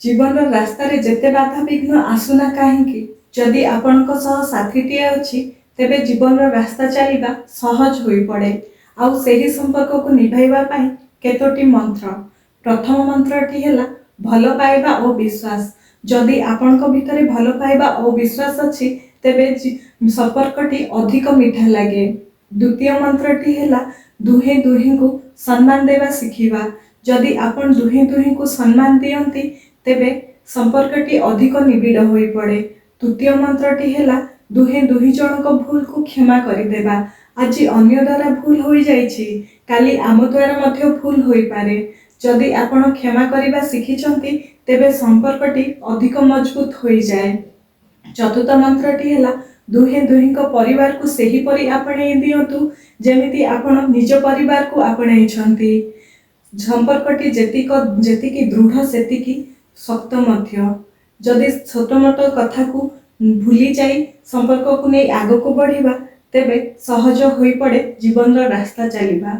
ଜୀବନର ରାସ୍ତାରେ ଯେତେ ବାଧାବିଘ୍ନ ଆସୁନା କାହିଁକି, ଯଦି ଆପଣଙ୍କ ସହ ସାଥୀଟିଏ ଅଛି, ତେବେ ଜୀବନର ରାସ୍ତା ଚାଲିବା ସହଜ ହୋଇପଡ଼େ। ଆଉ ସେହି ସମ୍ପର୍କକୁ ନିଭାଇବା ପାଇଁ କେତୋଟି ମନ୍ତ୍ର। ପ୍ରଥମ ମନ୍ତ୍ରଟି ହେଲା ଭଲ ପାଇବା ଓ ବିଶ୍ୱାସ। ଯଦି ଆପଣଙ୍କ ଭିତରେ ଭଲ ପାଇବା ଓ ବିଶ୍ୱାସ ଅଛି, ତେବେ ସମ୍ପର୍କଟି ଅଧିକ ମିଠା ଲାଗେ। ଦ୍ୱିତୀୟ ମନ୍ତ୍ରଟି ହେଲା ଦୁହେଁ ଦୁହିଁଙ୍କୁ ସମ୍ମାନ ଦେବା ଶିଖିବା। ଯଦି ଆପଣ ଦୁହେଁ ଦୁହିଁଙ୍କୁ ସମ୍ମାନ ଦିଅନ୍ତି, ତେବେ ସମ୍ପର୍କଟି ଅଧିକ ନିବିଡ଼ ହୋଇପଡ଼େ। ତୃତୀୟ ମନ୍ତ୍ରଟି ହେଲା ଦୁହେଁ ଦୁହିଁ ଜଣଙ୍କ ଭୁଲକୁ କ୍ଷମା କରିଦେବା। ଆଜି ଅନ୍ୟ ଦ୍ୱାରା ଭୁଲ ହୋଇଯାଇଛି, କାଲି ଆମ ଦ୍ୱାରା ମଧ୍ୟ ଭୁଲ ହୋଇପାରେ। ଯଦି ଆପଣ କ୍ଷମା କରିବା ଶିଖିଛନ୍ତି, ତେବେ ସମ୍ପର୍କଟି ଅଧିକ ମଜବୁତ ହୋଇଯାଏ। ଚତୁର୍ଥ ମନ୍ତ୍ରଟି ହେଲା ଦୁହେଁ ଦୁହିଁଙ୍କ ପରିବାରକୁ ସେହିପରି ଆପଣେଇ ଦିଅନ୍ତୁ, ଯେମିତି ଆପଣ ନିଜ ପରିବାରକୁ ଆପଣେଇଛନ୍ତି। ସମ୍ପର୍କଟି ଯେତିକି ଦୃଢ଼, ସେତିକି ଶକ୍ତ ମଧ୍ୟ। ଯଦି ଛୋଟ ମୋଟ କଥାକୁ ଭୁଲି ଯାଇ ସମ୍ପର୍କକୁ ନେଇ ଆଗକୁ ବଢ଼ିବା, ତେବେ ସହଜ ହୋଇପଡ଼େ ଜୀବନର ରାସ୍ତା ଚାଲିବା।